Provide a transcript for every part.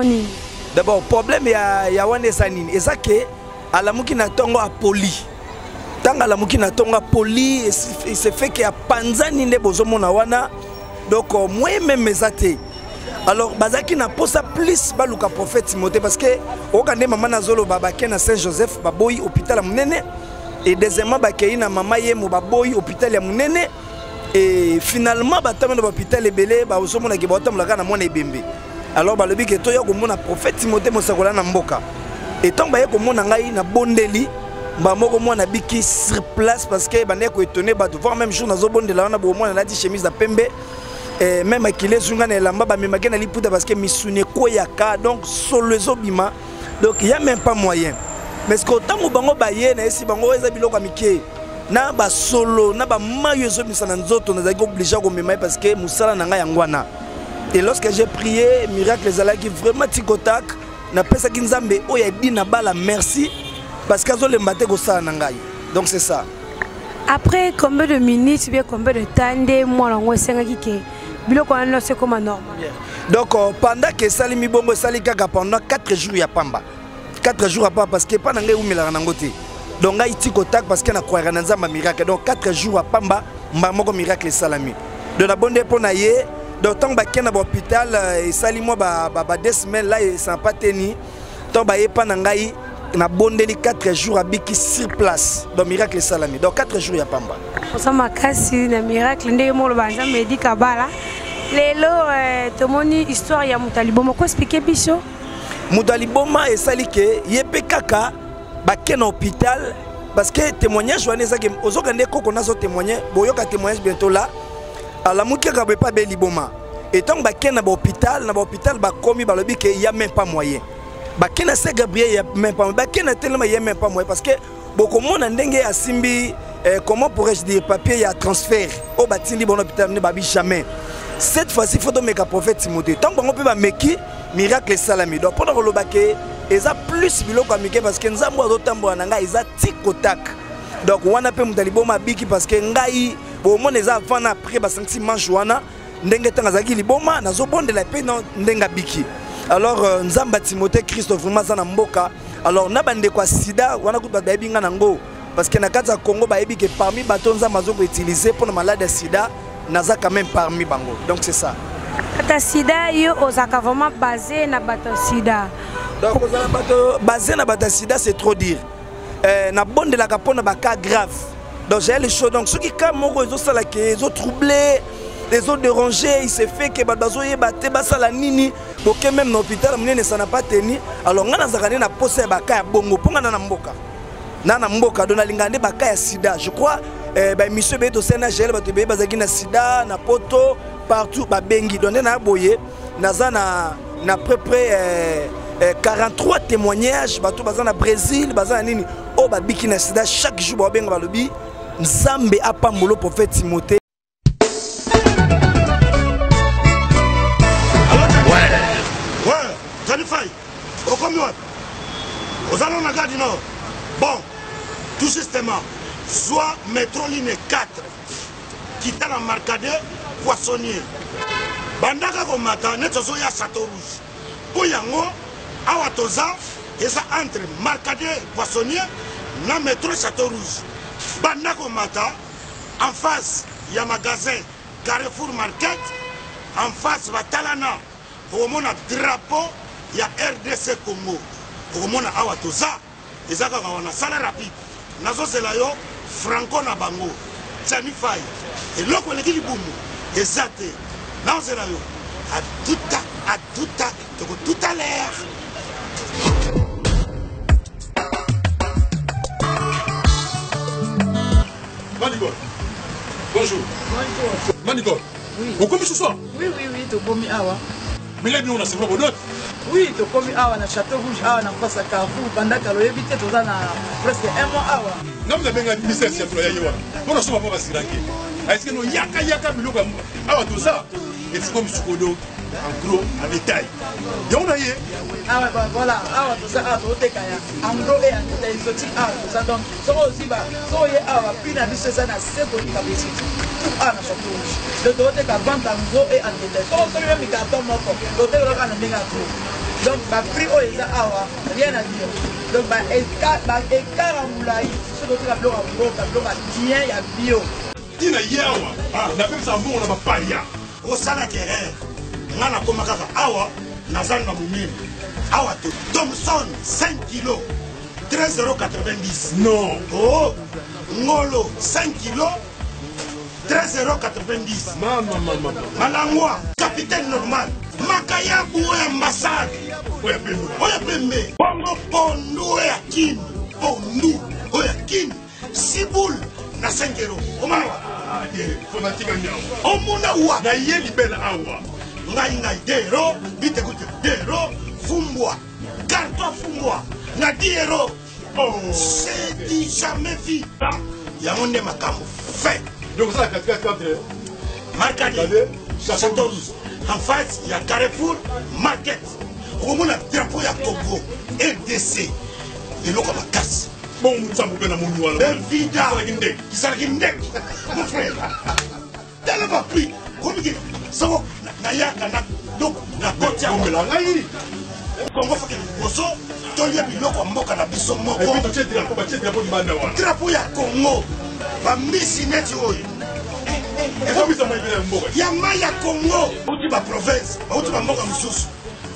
Nini? D'abord problème ya wana eza nini? Eza ke alamuki na ntongo apoli. Ntango alamuki na ntongo apoli, il se fait ke apanzani nde bozomona wana. Donc moi même eza te. Alors bazalaki na posa plus baluka prophète Timothée parce que oyoka nde mama nazoloba bake na Saint-Joseph baboyi hôpital ya monene et deuxièmement bakei na mama Yemo baboyi hôpital ya monene et finalement batambi na bahôpital ebele bazomonaki baotambolaka na mwana ebembe. Alors balobi ke toya komona prophète Timothée mosakola na mboka. Et tant baye komona ngai na bondeli mba moko mwana biki sur place parce que bandeki koétonne bato voire même jour nazobondela wana bomwana alati chemise ya pembe. Eh, même akile ezunga na elamba bamemaki na liputa parce que misuni ekweyaka donc solo ezobima donc ya même pas moyen. Mais ce que ntango bango baye nayesi bango eza biloko ya mike na basolo na bamayo ezobimisa na nzoto nazalaki obligé komema ye parce que mosala na ngai yango wana. Et lorsque j'ai prié, miracle ezalaki vraiment tic au tac. Napesaki nzambe oyo adi na bala merci parce que azolemba te kosala na ngai. Donc c'est ça. Après combien de minutes bien combien de temps nde mwana yango esengaki ke biloko wana nyonso ekoma normal? Bien. Donc pendant que esalemi bongo esali kaka pendant 4 jours ya pamba. 4 jours ya pamba parce que pa na ngai eumelaka nango te. Donc ngai tic au tac parce que na croyaka na nzambe ya miracle. Donc 4 jours ya pamba mba moko miracle esalami. Donc na bonde mpo na ye. Donc tant bakende na hôpital esali mwa ba 2 semaines là et ça n'a pas tenu. Tant baye pa na ngai na bondeli 4 jours abiki sur place. Donc miracle esalami. Donc 4 jours ya pamba. Osa makasi na miracle ndenge molo ba nzambe edi kabala. Lelo tomoni histoire ya moto aliboma ko expliquer biso. Moto aliboma esali ke ye pe kaka bake na hôpital parce que témoignage wana ezaki ozoka nde koko nazo témoigner boyoka témoignage bientôt là. Alamuki kaka boye pa be liboma. Et tant bake na ba hôpital, na ba hôpital bakomi balobi ke y a même pas moyen. Bake na Saint Gabriel y a même pas moyen. Bake na Telema y a même pas moyen parce que bokomona ndenge asimbi comment pourrais-je dire papier ya transfert au batindi bon hôpital ne babi jamais. Cette fois-ci faut meka prophète Timothée. Tant bango pe ba meki miracle esalami. Donc pona koloba ke eza plus biloko ya mike parce que nzambo azotambola na ngai eza tic au tac. Donc wana pe moto liboma biki parce que ngai bomona eza avant na après ba senti manche wana ndenge tanga azalaki liboma nazobondela pe na ndenge abiki. Alors nzamba Timothée Christ vraiment aza na mboka. Alors na bandeko ya sida wana kutu bato bayebi nga nango parce que na kati ya Congo bayebi ke parmi bato nzambe azo ko utiliser pour na malade ya sida naza quand même parmi bango. Donc c'est ça. Ata sida yo ozaka vraiment basé na bato ya sida. Donc ozala bato basé na bato ya sida c'est trop dire. Na bondelaka pona ba cas grave. Donc j'ai les choses. Donc ceux qui cas moko ezo sala ke ezo troubler, ezo déranger, il se fait que bato bazo yeba te basala nini. Boke même na hôpital munene ça n'a pas tenu. Alors nga nazaka nde na posa ya ba cas ya bongo ponga na na mboka. Na na mboka donc nalinga nde ba cas ya sida. Je crois ba émission be to sena gel bato be bazaki na sida na poto partout ba bengi. Donc nde na boye naza na près près 43 témoignages bato baza na Brésil baza na nini oyo babiki na sida chaque jour babenga balobi Nzambe apambolo prophète Timothée. Ouais. Ouais, Johnny Fay, okomi wapi? Oza na gare du Nord. Bon, tout justement, soit métro ligne 4 kita na Marcadet Poissonnier. Bandaka komata neti ozoya Château Rouge. Po yango awa toza eza entre Marcadet Poissonnier na métro Château Rouge. Banda komata en face ya magasin Carrefour Market, en face batalana okomona drapeau ya RDC Congo. Okomona awa toza eza kaka wana sala rapide. Nazozela yo franco na bango Johnny Fay eloko eleki libumu eza te. Nazozela yo aduta aduta toko tout à l'heure. Manicole. Bonjour. Bonjour. Manicole. Oui. Okomi ce soir? Oui, oui, oui, tokomi awa. Mais là, on a c'est vraiment d'autres. Oui, tokomi awa na Château Rouge, awa na face à Carrefour. Banda kaloyebi te toza na presque un mois awa. Non, vous avez un business ya toya yewa. Pour nous sommes pas siranke. Est-ce que nous yaka yaka biloko awa toza? Et c'est comme sikodo en gros en détail. Yango na ye. Ah ouais, bah, voilà, awa toza awa toteka ya en gros et en détail exotique awa toza donc soko oziba soko ye awa prix na biso eza na se koleka boutique tout awa na Château Rouge. Donc toteka vente en gros et en détail. Soko soki même carton moko toteka kaka na ndenge ya gros. Donc baprix oyo eza awa, rien à dire. Donc baécart ya molai soki oteka biloko ya mboka, biloko ya bien ya bio. Ntina ye awa napekisa mbongo na bapaya. Osalaka erreur. Nga nakoma kaka awa, naza na monene awa te. Thomson 5 kilo 13,90. Non. Oh, ngolo 5 kilo 13,90. Mama mama. Malangwa capitaine normal, makayabu oyo ambassade oyo pembe, oyo pembe, bongo pondu oyo ya kini, pondu oyo ya kini sibul na 5 euro. Omona wa fonatika nyawa. Omona wa na ye libela awa. Ngai ngai 2 euro, bitekute 2 euro, fumbwa carton fumbwa na 10 euro. Oh. C'est du jamais vu. Yango nde makambo fait. Donc osala katikati entre Markadi Château Rouge, en face ya Carrefour Market, okomona drapeau ya Congo RDC, eloko ya makasi. Bongo nzambo mpe namoni wana. Bevida. Ezalaki ndenge. Ezalaki ndenge, mon frère. Tala baprix komiki soko nayaka na donc nakoti awa. Bombela ngai. Kongo foke liboso tolia biloko ya mboka na biso moko. Et puis totie drapeau, batie drapeau libanda wana. Drapeau ya Congo, bambisi neti oyo. Ekomisa mai ya mboka. Ya mai ya Congo. Bauti baprovince, bauti bamboka mosusu,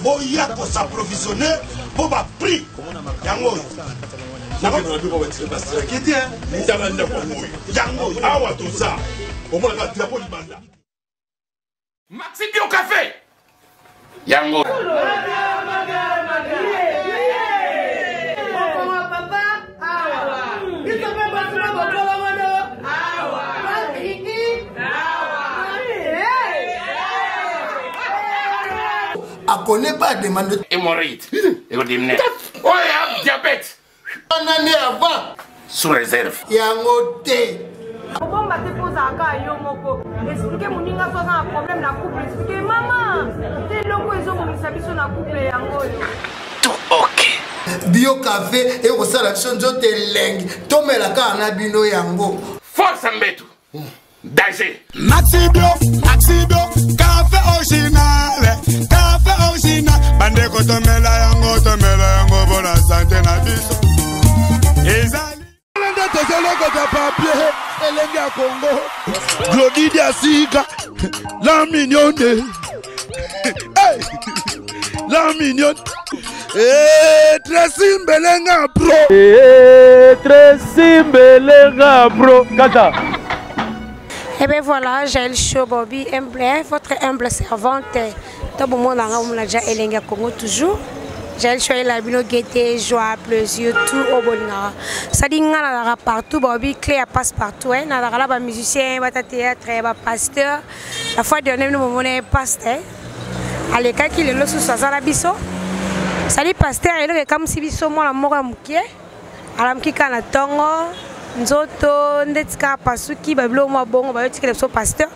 boya kos'approvisionner mpo baprix yango oyo. Nakende na biloko basiraki te. Tala ndako yango oyo. Yango oyo. Awa toza omonaka drapeau libanda. Maxi Bio Café. Yango. Papa, biso mpe basi na bokolongono bakriki. Akone pas demande. Hémorroïde. Égodimne. Oh, ya diabète. Wana nde avant. Sous réserve. Yango te. Kobomba te mpo ozalaka yo moko. Explique moninga so aza na problème na couple, explique mama te eloko ezobongisa biso na couple yango oyo. Tout ok. Bio café ekosala biso nzoto elengi, tomela kaka na bino yango. Force mbetu. Danger. Maxi Bio, Maxi Bio, café original, café original. Bandeko tomela yango, tomela yango bona santé na biso. Ezali. Nde tozolokota papier elenge ya Congo. Glodi Diasika, la mignonne. Hey! La mignonne. Eh, Tracy Mbelenga bro. Eh, Tracy Mbelenga bro. Kata. Eh bien voilà, Jaël Show Bobby, humble, votre humble servante. Tout le monde a déjà Elenga Congo toujours. Jaël Show la bino gaieté, joie, plaisir, tout au bonheur. Ça dit nga na partout, Bobby clé passe partout, hein. Na la ba musicien, ba théâtre, ba pasteur. La fois dernière nous mon pasteur. Aleka ki lelo susu azala biso. Sali pasteur eloko ekamwisi biso mwana moko ya moke alamuki kaka na ntongo, nzoto ndeti kaka pasuki, babiloko mwa bongo bayotikela biso pasteur.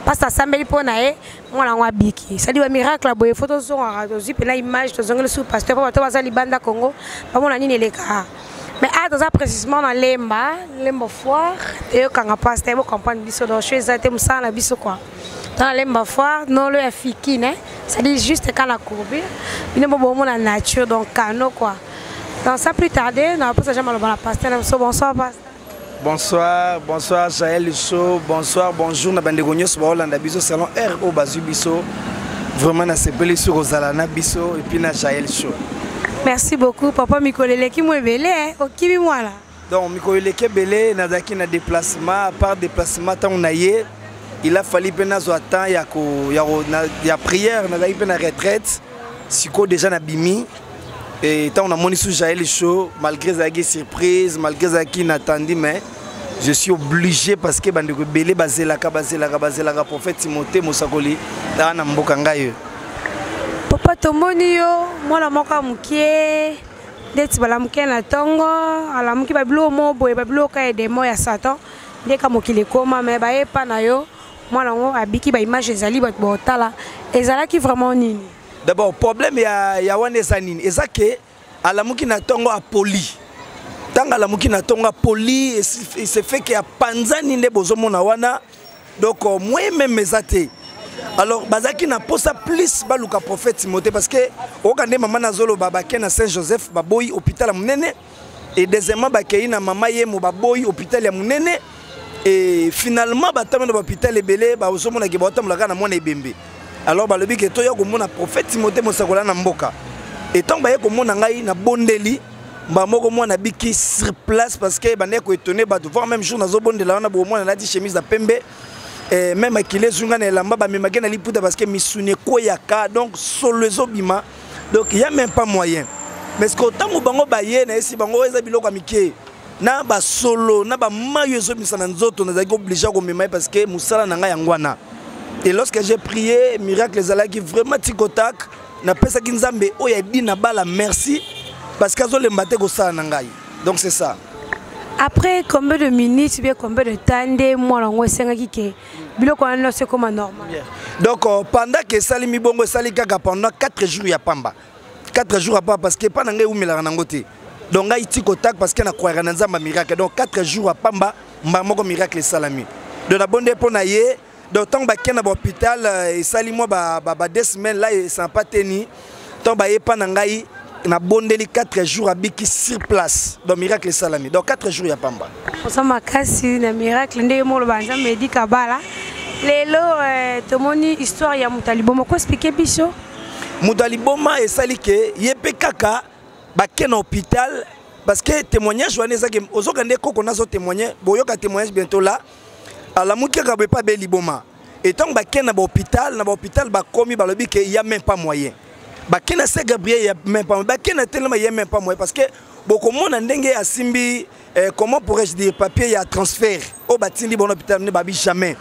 Pasteur asambeli mpo na ye, mwana yango abiki. Sali bamiracle ya boye, fo tozongaka, tozwi mpena image, tozongeli su pasteur mpo bato baza libanda Congo bamona nini elekaka. Mais awa toza précisément na Lemba, Lemba Foire. Toyokanga pasteur, bocomprendre biso. Donc sho eza te mosala na biso quoi. Dans la Lemba Foire nolo ya fikine, c'est-à-dire juste quand la courbe bino bo bomona nature, donc cano quoi. Donc sans plus tarder, na posa jamais maloba na pasteur na biso. Bonsoir pasteur. Bonsoir, bonsoir Jaël Show, bonsoir, bonjour na bandeko nyonso baolanda biso salon R o bazwi biso. Vraiment nasepeli soki kozala na biso et puis na Jaël Show. Merci beaucoup papa. Mikolo eleki mo ebele, okimi mwana. Donc mikolo eleki ebele, nazalaki na déplacement. À part déplacement, ntango na ye il a fallu mpe nazwa temps ya prière, nazalaki mpe na retraite. Sikoyo déjà nabimi et ntango namoni su Jaël Show, malgré ezalaki surprise, malgré ezalaki inattendu, mais je suis obligé parce que bandeko ebele bazelaka, bazelaka, bazelaka prophète Timothée Mosakoli taa na mboka ngai oyo. Papa, tomoni yo mwana moko ya mokie ndeti balamuki na ntongo, alamuki babiloko mo boye, babiloko ya démon ya Satan nde ka mokili ekóma. Me bayepa na yo, mwana yango abiki, baimage ezali, bato baotala. Ezalaki vraiment nini? D'abord problème ya wana eza nini? Eza ke alamuki na ntongo apoli. Ntango alamuki na ntongo apoli, il se fait ke apanzani nde bozomona wana. Donc moi même eza te. Alors bazalaki na posa plus baluka prophète Timothée, parce que oyoka nde mama nazoloba, bake na Saint Joseph, baboyi, hôpital ya monene, et deuxièmement bakei na mama Yemo, baboyi, hôpital ya monene, et finalement batambi na bahôpital ebele, bazomonaki baotambolaka na mwana ebembe. Alors balobi ke toya komona prophète Timothée, mosakola na mboka. Et ntango baye komona ngai, nabondeli mbala moko, mwana biki sur place, parce que bandeki koétonner bato, voire même jour nazobondela wana, bomwana alati chemise ya pembe, même akili ezwi ngai na elamba, bamemaki na liputa, parce que misuni ekweyaka, donc solo ezobima, donc ya même pas moyen. Mais ce que ntango bango baye, nayesi bango oyo eza biloko ya mike na basolo na bamayo ezobimisa na nzoto, nazalaki obligé komema ye, parce que mosala na ngai yango wana. Et lorsque j'ai prié, miracle ezalaki vraiment tikotak. Napesaki Nzambe oyo edi na bala merci, parce que azolemba te kosala na ngai. Donc c'est ça. Après combien de minutes, bien combien de temps nde mwana yango esengaki ke biloko wana nyonso ekoma normal? Donc pendant ke esalimi bongo, esali kaka pendant 4 jours ya pamba, 4 jours ya pamba, parce que epa na ngai eumelaka nango te. Donc ngai ti kotak, parce que nakwayaka na Nzambe ya miracle. Donc 4 jours ya pamba, mbala moko miracle esalami. Donc nabonde mpo na ye. Donc ntango bakende na bahôpital, esali mwa ba 2 semaines là, esana pas teni. Ntango baye pa na ngai, nabondeli, 4 jours, abiki sur place. Donc miracle esalami, donc 4 jours ya pamba. Oza makasi na miracle ndenge moloba Nzambe edi kabala. Lelo tomoni histoire ya moto ya liboma, koexpliquer biso. Moto ya liboma esali ke ye mpe kaka bake na hôpital, parce que témoignage wana ezaki ozoka nde koko nazotémoigne, boyoka témoignage bientôt là. Alamuki kaka boye, mpe abe liboma. Et ntango bakei na bahôpital, bakomi, balobi ke ya même pas moyen. Bakei na Saint Gabriel, ya même pas moyen. Bakei na telema, ya même pas moyen, parce que bokomona ndenge asimbi, comment pourrais-je dire, papier ya transfert oyo batindi bango na hôpital nde babi jamais,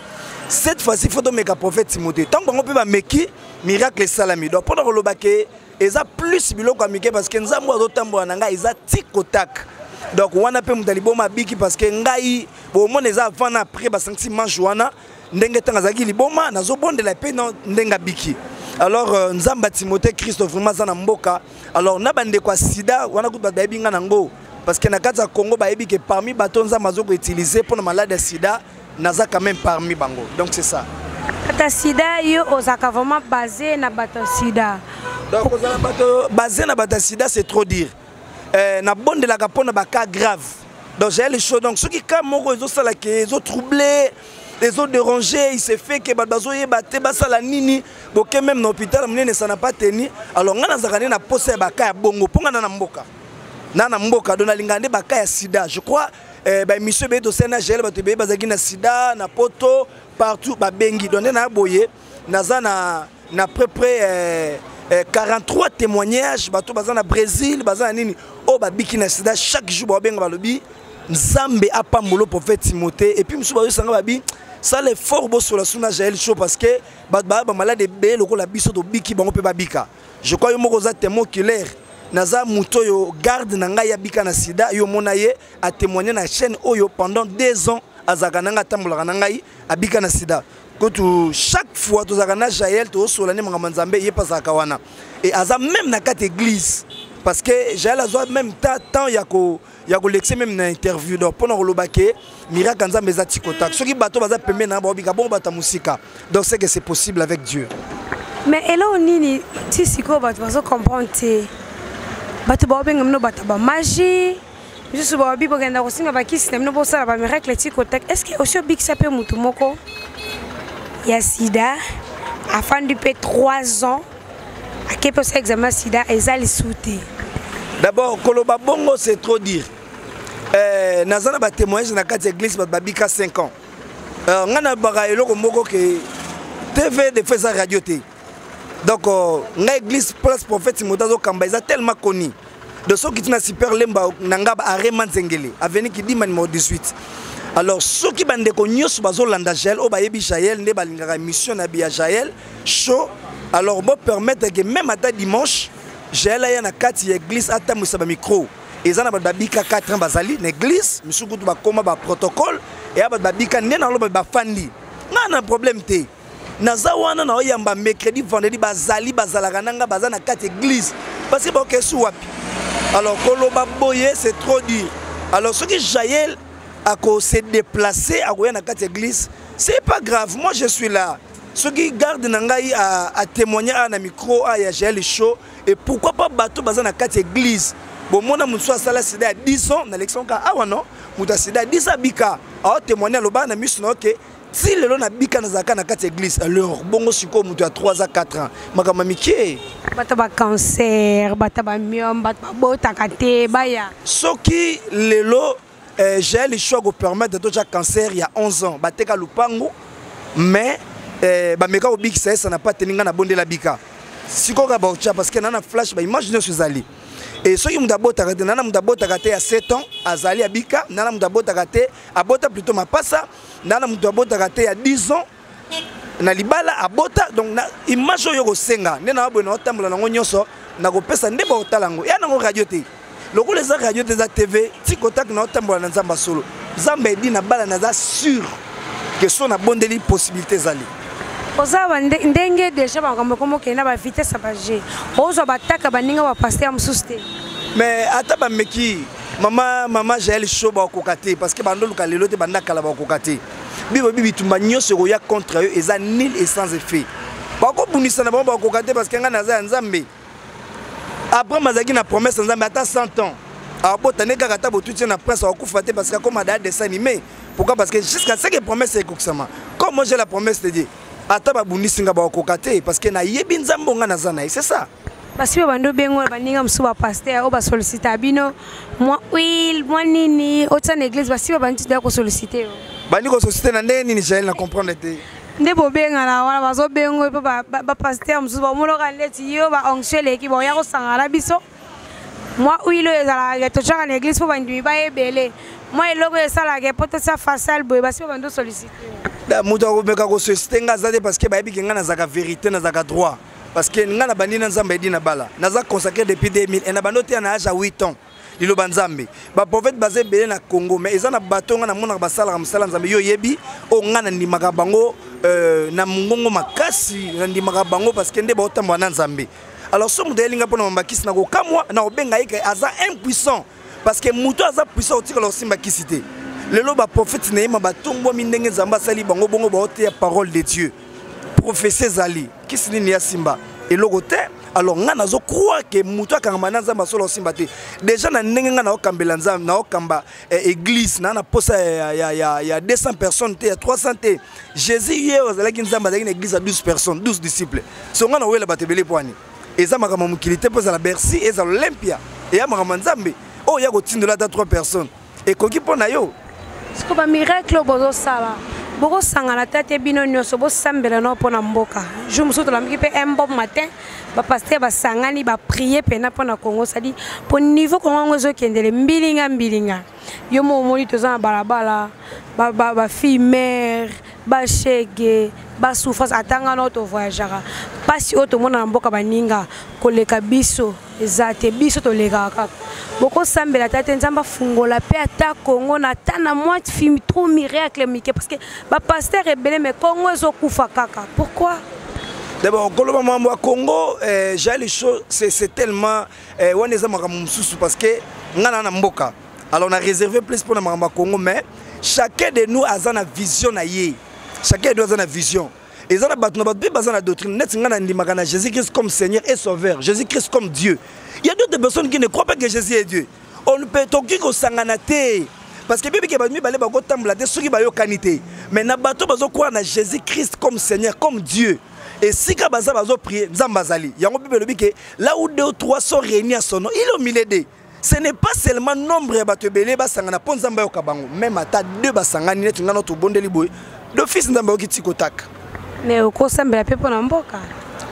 cette fois-ci faut tomeka prophète Timothée. Ntango bango mpe bameki, miracle esalami. Donc mpona koloba ke eza plus biloko ya mike, parce que Nzambe oyo azotambola na ngai eza tikotak. Donc wana mpe moto ya liboma abiki, parce que ngai bomona eza avant na après, basangisi manche wana ndenge ntango azalaki liboma, nazobondela mpe ndenge abiki. Alors Nzambe ya Timothée Christo vraiment aza na mboka. Alors na bandeko ya sida wana kutu bato bayebi ngai nango, parce que na kati ya Congo bayebi ke parmi bato Nzambe azokoutiliser mpona malade ya sida, naza quand même parmi bango. Donc c'est ça. Ata sida, yo ozalaka vraiment basé na bato ya sida? Donc ozala bato basé na bato ya sida, c'est trop dire. Nabondelaka mpona bacas grave. Donc j'ai les choses. Donc soki cas moko ezosala ke ezotrouble, ezodéranger, il se fait ke bato bazoyeba te basala nini, boke même na hôpital monene, ça n'a pas tenu. Alors ngai nazalaka nde na posa ya bacas ya bongo, mpo ngai na mboka, na mboka. Donc nalingaka nde bacas ya sida. Je crois baémission ebeye tosali na gel, bato ebeye bazalaki na sida na poto partout, babengi. Donc nde na boye naza na peu près 43 témoignages, bato baza na Brésil, baza na nini, oyo babiki na sida. Chaque jour baobenga, balobi Nzambe apambolo prophète Timothée. Et puis mosusu bazosanga, babi sala effort bosola su na Jael Show, parce que bato baya bamalade ebele lokola biso tobiki, bango mpe babika. Je crois yo moko oza témoin oculaire. Naza moto oyo garde na ngai abika na sida. Yo mona ye atémoigne na chaîne oyo pendant 2 ans, azalaka na ngai, atambolaka na ngai, abika na sida. Kutu chaque fois tozalaka na Jael, tozosola nde makambo ya Nzambe, ye mpe azalaka wana et aza même na kati église, parce que Jael azwa même ta temps ya kolekisa même na interview. Donc mpona koloba ke miracle ya Nzambe eza tikotak, soki bato baza pembeni na baobika bongo, bato ya mosika. Donc c'est que c'est possible avec Dieu. Mais eloko nini ti sikoyo bato bazocomprendre te? Bato baobenga bino bato ya bamagie, misusu baobi bokenda kosimba bakisi na bino, bosala bamiracle tikotak. Est ce que osi obikisa mpe motu moko ya sida, afandi mpe 3 ans, ake mpe osala examen ya sida, eza lisu te? D'abord koloba bongo, c'est trop dire. Naza na batémoignage na kati ya église, bato babika 5 ans. Ngai nabaka eloko moko ke TV des fois eza radio te. Donc ngai église place prophète moto azokamba eza tellement connu de soki tina super lemba na nga arema nzengele, avenue Kidima numéro 18. Alors soki bandeko nyonso bazolanda Jael, oyo bayebi Jael nde balingaka mission na ya Jael Show, alors bopermettre ke même ata dimanche Jael aya na kati ya église, atambwisa bamicro. Eza na bato babika 4 ans, bazali na église, misusu kutu bakóma baprotocole. Eya bato babika nde naloba, bafandi ngai na problème te. Naza wana naoyamba mercredi, vendredi, bazali bazalaka na nga, baza na kati église, parce que baokesu wapi. Alors koloba boye, c'est trop dire. Alors soki Jael ako se déplacer, akoya na kati église, c'est pas grave, moi je suis là. Soki garde na ngai atémoigne a na micro a ya Jael Show, et pourquoi pas bato baza na kati église. Bomona mosusu asala sida ya 10 ans na lekisa ka awa non, moto asida ya 10 ans abika, aotémoigne aloba na miso na oke ti lelo nabika nazalaka na kati ya église. Alors bongo sikoyo moto ya 3 à 4 ans, makambo ya mike. Bato bacancer, bato bamiome, bato babotaka te, baya. Soki lelo Jael Show akopermettre totya cancer ya 11 ans, bateka lupangu, mais bameka kobikisa ye, ça n'a pas tenu. Ngai nabondela bika sikoyo kaka baotya, parce que na na flash baimage nyonso ezali. E soki moto abotaka te, nana moto abotaka te ya 7 ans azali abika, nana moto abotaka te abota plutôt mapasa, nana moto abotaka te ya 10 ans na libala abota. Donc na image oyo kosenga nde na boye, naotambola nango nyonso, nakopesa nde baotala yango ya nango radio te. Lokola eza radio te, eza TV ti kotak, naotambola na Nzambe solo. Nzambe edi na bala, naza sûr ke so nabondeli, possibilité ezali. Oza ndenge déjà makambo ekoma okende na bavitesse ya baje, ozwa bataka baninga bapaster mosusu te. Mais ata bameki, mama, mama Jael Show, bakokoka te, parce que bandoluka lelo te, banda kala bakokoka te. Bibobi bitumba nyonso ekoya contre yo eza nul et sans effet. Bakobundisa na bango, bakokoka te, parce que ngai naza ya Nzambe. Abraham azalaki na promesse ya Nzambe, ata 100 ans abota nde kaka, ata botuti na prince, akokufa te, parce que akoma da dessin animé. Pourquoi? Parce que jusqu'à ce que promesse ekokisama, comme moi j'ai la promesse de Dieu, ata babundisi nga, bakokoka te, parce que nayebi Nzambe nga naza na ye, c'est ça. Basi oyo bando bengo baninga mosusu, bapaster oyo basollicita bino mwa huile, mwa nini otia na église, basi babandi deya kosollicite yo? Bandi kosollicite na ndenge nini, Jael? Na comprendre te. Nde bobengana wana, bazobengo mpo bapaster mosusu bamonaka neti yo baonction eleki, baoya kosangana na biso mwa huile oyo ezalaka totiaka na église mpo bandimi bayebele, mwa eloko oyo esalaka mpo totia fasal boye. Basi babandi osollicite? Moto akomeka kosollicite nga aza te, parce que bayebi ke nga nazalaka vérité, nazalaka droit, parce que nga na bandi na Nzambe edi na bala, naza consacré depuis 2000 e na bandi oteya na age ya 8 ans liloba Nzambe. Baprophète baza ebele na Congo, mais eza na bato nga namonaka basalaka mosala Nzambe. Yo oyebi oyo nga nandimaka bango na mongongo makasi, nandimaka bango parce que nde baotambola na Nzambe. Alors so moto ayelinga mpona mambakisi, na kokamwa, na kobenga ye ke aza impuissant, parce que moto aza puissant otikala kosimba kisi te. Lelo baprophète na yema batombwami ndenge Nzambe asali bango bongo, baoteya parole de Dieu, prophétie ezali kisi nini ya simba eloko te. Alors ngai nazo croire ke moto akangama na Nzambe asolo osimba te. Déjà na ndenge ngai naokambela Nzambe, naokamba église na na posa ya 200 personnes te, ya 300 te. Jésus ye oyo azalaki Nzambe azalaki na église ya 12 personnes, 12 disciples. So ngai nawela bato ebele po ani eza makambo ya mokili te, mpo ezala Bercy, ezala Olympia, eya makambo ya Nzambe. Oyo ya kotindola ata 3 personnes ekoki mpo na yo. Siko bamiracle oyo bozosala, bokosangana ta te bino nyonso, bosambela nao mpo na mboka. Jour mosusu tolamiki mpe un bon matin, bapaster basangani, baprie mpena mpo na Congo, sadi mpo niveau Congo yango ezokendele mbilinga mbilinga. Yo mo omoni toza na balabala, bafille mare, bashege, basouffrance. Ata nga nao tovoyageaka, mpasi oyo tomona na mboka baninga koleka biso eza te. Biso tolekaka kaka. Bokosambela ata te Nzambe afungola mpe ata Congo na ata na mwa film trop miracle mike? Parce que bapaster ebele, mais Congo ezokufa kaka, pourquoi? D'abord, koloba mambo ya Congo, Jael Show, c'est tellement wana eza makambo mosusu, parce que nga na na mboka. Alors on a réservé plus pour na makambo ya Congo, mais chacun de nous aza na vision na ye. Chacun de nous aza na vision. Eza na bato na bato mpe baza na doctrine. Neti nga na ndimaka na Jésus Christ comme Seigneur et Sauveur, Jésus Christ comme Dieu. Il y a d'autres personnes qui ne croient pas que Jésus est Dieu. On ne peut tokoki kosangana te, parce que bibike bato mibale bakotambola te soki bayokani te. Mais na bato bazocroire na Jésus Christ comme Seigneur, comme Dieu, esika baza bazoprie, Nzambe azali. Yango Bible elobi ke là où deux ou trois sont réunis à son nom, il est au milieu d'eux. Ce n'est pas seulement nombre ya bato ebele basangana mpo Nzambe ayoka bango. Même ata deux basangani, neti ngai na tobondeli boye d'office, Nzambe ayoki ti kotaka. Mais okosambela mpe mpo na mboka?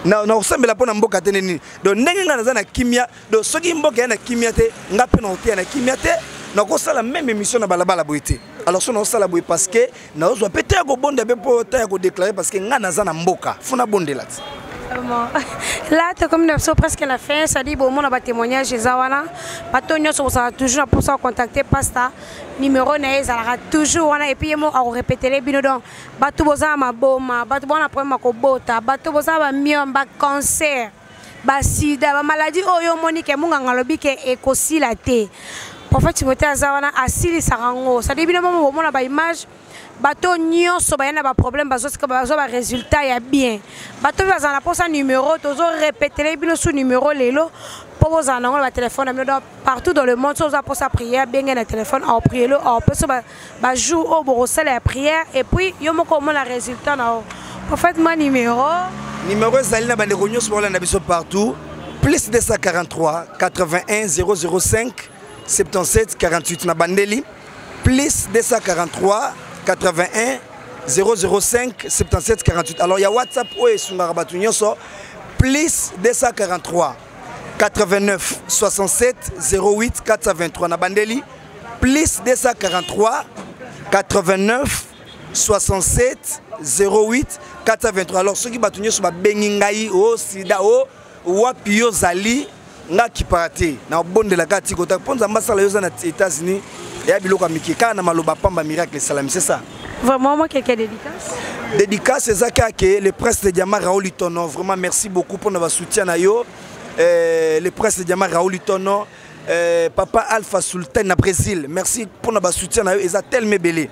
Na kosambela mpo na mboka te nini. Donc ndenge ngai naza na kimia, donc soki mboka ya na kimia te, nga mpe na koteya na kimia te, nakosala même émission na balabala boye te. Alors so naosala boye parce que naozwa mpe te ya kobonda mpe mpo ta ya kodéclare, parce que ngai naza na mboka, fo nabondela ti. Vraiment. Là, comme nous sommes presque à la fin, ça dit bon, on a témoignage eza wana. Bato nyonso bozala toujours na posa contacter pasteur. Numéro na ye ezalaka toujours wana, et puis ye moko akorépétele bino. Donc bato boza na maboma, bato boza na problème ya kobota, bato boza na bamiome, bacancer, basida, bamaladi oyo omoni ke monganga alobi ke ekosila te, prophète Timothée aza wana, asilisaka yango. Sadi bino momo bomona baimage. Bato nyonso baye na baproblème, bazosika, bazwa barésultat ya bien. Bato mpe bazala na mposa numéro, tozorepetele bino su numéro lelo mpo bozala nango na batelefone na bino. Donc partout dans le monde, so oza mposa prière, benge na telefone, aoprielo, aopesa bajour oyo bokosala ya prière, et puis yo moko omona résultat na yo. Prophète, ma numéro. Numéro ezali na bandeko nyonso bakolanda biso partout: plus 243 81 005 77 48. Na bandeli: plus 243 81 005 77 48. Alors ya WhatsApp oyo esungaka bato nyonso: plus 243 89 67 08 423. Na bandeli: plus 243 89 67 08 423. Alors soki bato nyonso babengi ngai o sida o wapi, yo ozali nga kipaka te, nabondelaka ti kota mpo Nzambe asala. Yo oza na États-Unis, eya biloko ya mike kaka na maloba pamba, miracle esalami, c'est ça. Vraiment, moi, quelqu'un dédicace. Dédicace eza kaka ke le Prince de Diamant Raoul Itono, vraiment merci beaucoup mpona basoutien na yo. Le Prince de Diamant Raoul Itono, papa Alpha Sultan na Brésil, merci mpona basoutien na yo, eza tellement ebele.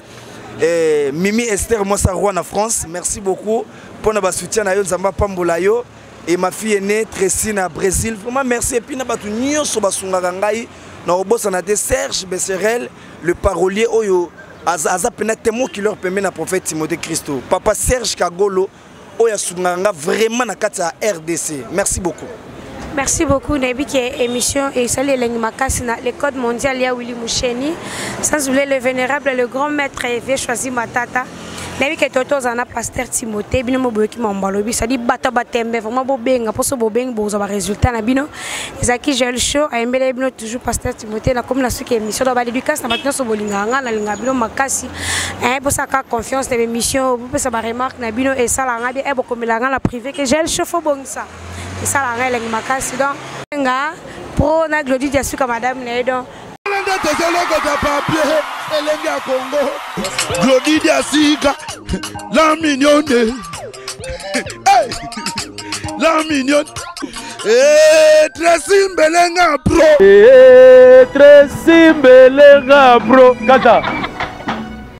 Mimi Esther Mwasa Roi na France, merci beaucoup mpona basoutien na yo, Nzambe apambola yo. Et ma fille aînée Tracy na Brésil, vraiment merci. Et puis na bato nyonso basungaka ngai, na kobosana te Serge Besserel, le parolier oyo aza mpena témoin qui leur permet na prophète Timothée Christo, papa Serge Kagolo oyo asungaka nga vraiment na kati ya RDC, merci beaucoup. Merci beaucoup. Nayebi ke émission esali elengi makasi na le code mondial ya Willy Musheni, sans oublier le vénérable, le grand maître Evie Choisi Matata. Nayebi ke toto ozala na pasteur Timothée, bino mo boyoki mambo alobi, sadi bato batembe vraiment, bobenga mposo, bobengi, bozwa barésultat na bino. Ezalaki Joel Show, ayembeli bino toujours pasteur Timothée. Nakomi na suki émission. Donc badédicace na bato nyonso bolingaka nga, nalingaka bino makasi. Bosaka confiance na émission, bopesa baremarque na bino, esalaka nga bien. Bokomela nga na privé ke Joel Show fo bongisa, esalaka nga elengi makasi. Donc nga pro na Glodi Diasuka, madame na ye, donc nde tozolokota papier, elenge ya Kongo, Glodi Diasika, la mignonne, hey! La mignonne. Eh, Tracy Mbelenga pro. Eh, Tracy Mbelenga pro kata.